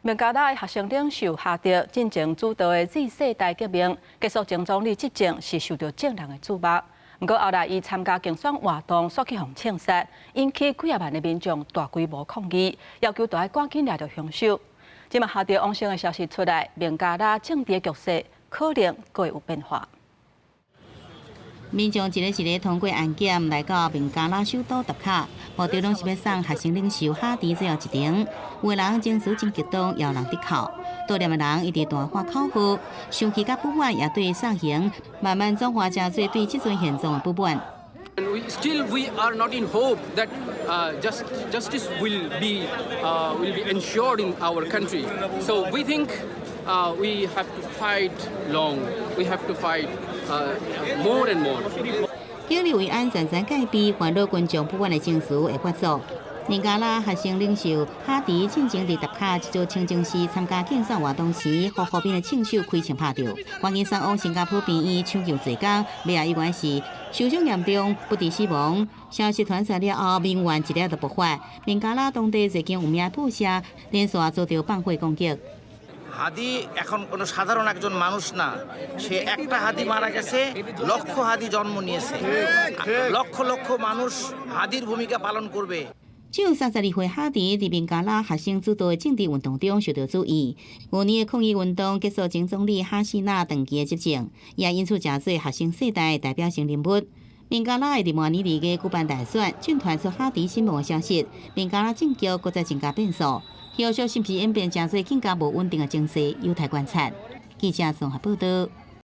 孟加拉學生領袖哈迪進前主導的 Z 世代革命結束前總理執政是受到眾人的矚目。毋過後來伊參加競選活動，煞去予槍殺，引起幾仔萬的民眾大規模抗議，要求著愛趕緊掠著兇手。這馬哈迪往生的消息出來，孟加拉政治局勢可能閣會有變化。民眾一个一个通過安檢來到孟加拉首都達卡，目的攏是欲送學生領袖哈迪最後一程。有的人情緒真激動，搖人直哭；悼念的人一直大喊口號，生氣佮不滿也對送行慢慢轉化成做對這陣現狀的不滿。 We still we are not in hope that justice will be ensured in our country. So we think we have to fight long. We have to fight more and more. 警力為安全全戒備，煩惱群眾不滿的情緒會發作。孟加拉學生領袖哈迪進前佇達卡這座清真寺參加競選活動時，予後面的槍手開槍拍著，趕緊送往新加坡病院搶救濟工，尾仔依然是受傷嚴重，不治死亡。消息傳出了後，民怨一下就爆發。孟加拉當地最近有名報社連續遭著放火攻擊。 হাদি এখন কোনো সাধারণ একজন মানুষ না। সে একটা হাদি মারা গেছে, লক্ষ হাদি জন্ম নিয়েছে। লক্ষ লক্ষ মানুষ হাদির ভূমিকা পালন করবে। 只有32歲哈迪佇孟加拉學生主導的政治運動中受到注意。五年的抗議運動結束前總理哈西娜長期的執政，也因此成做學生世代代表性人物。孟加拉會佇明年2月舉辦大選，正傳出哈迪身亡的消息，孟加拉政局閣再增加變數，後續是毋是演變成做更加無穩定的情勢，有待觀察。記者綜合報道。